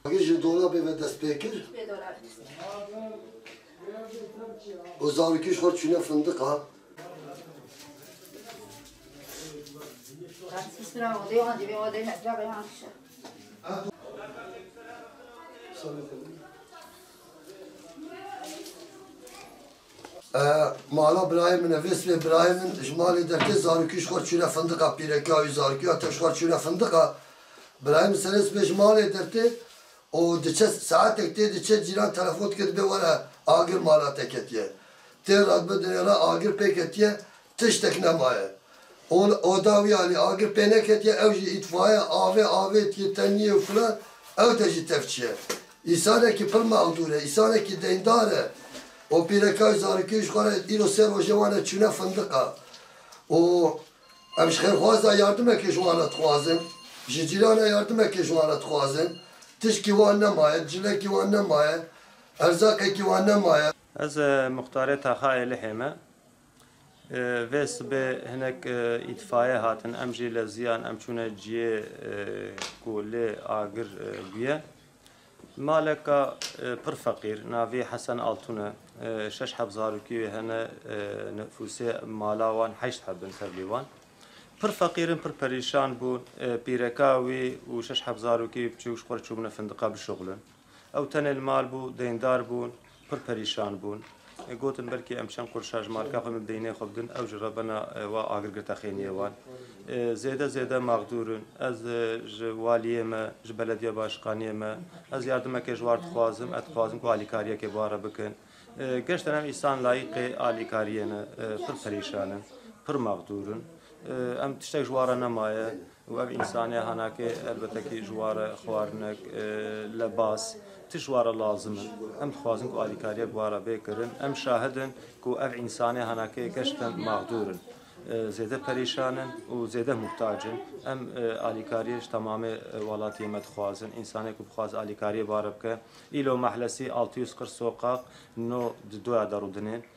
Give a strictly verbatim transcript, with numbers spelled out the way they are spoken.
Agir ji dolabê ve dest pê kir. Û zarokî ji xwe çûne findiqa. E, mala birayê min e, vê sibê birayê min ji malê dertê, zarokî ji xwe çûne findiqa, pîreka wî, zarokî hatin ji xwe çûne findiqa. Birayê min serê sibê ji malê dertê û diçe, saetek tê diçe, cîran telefon dike, dibê were agir mala te ketiye. Tê re, dibe dinêre agir pê ketiye, tiştek nemaye. Ol-, oda wî alî agir pê neketiye, ew jî îtfaiye avê avêtiye, teniyê û filan, ew de jî tev çiye. Îsanekî pir mexdûr e, îsanekî deyndar e. O pîreka zarokî ji xwe re îro sê rojê wan e çûne findiqa. Û em ji xêrxwaza yardimekê ji wan re dixwazin, ji cîrana yardimekê ji wan re dixwazin. Tişkî wan nemaye, cilekî wan nemaye, erzaqekî wan nemaye. Ez, e, muxtarê taxa Êlihê me. E, vê sibê hinek, e, îtfaiye hatin, em jî leziyan, em çûne ciyê, e, ku lê agir, e, bûye. Maleka, e, pir feqîr, navê Hesen Altun e, e, şeş heb zarokî wê hene, e, nifûsê mala wan heşt heb in tevlî wan. Pir feqîr in, pir perîşan bûn, e, pîreka wî û şeş heb zarokî wî biçûk ji xwe re çûbûne findiqa bişuxulin. Ew tenê li mal bû, deyndar bûn, pir perîşan bûn. E, gotin, belkî em çend qurşa ji malka xwe min deynê xwe bidin, ew ji revbena, e, wa agir girte xêniyê wan. E, zêde zêde mexdûr in. Ez, e, ji waliyê me, ji belediya başkaniyê me, ez yardimekê ji wan dixwazim, ez dixwazim ku alîkariyekê bi wan re bikin. E, geşten em îsan layîqê alîkariyê ne, e, pir perîşan in, pir mexdûr in. E, em tiştek ji wan re nemaye. Û ev însanê hanakê elbetekî ji wa re xwarinek, e, lebas, tişt wa re lazim in. Em dixwazin ku alîkariyek wa re bê kirin. Em şahid in ku ev însanê hanakê geşten mexdûr in. E, zêde perîşan in û zêde muhtac in. Em, e, alîkariyê ji temamê, e, welatiyê me dixwazin. Însanê ku bixwaz alîkariyê wa re bike, îlo mehlesî altı yüz kırk sokak no di doya derûdinên.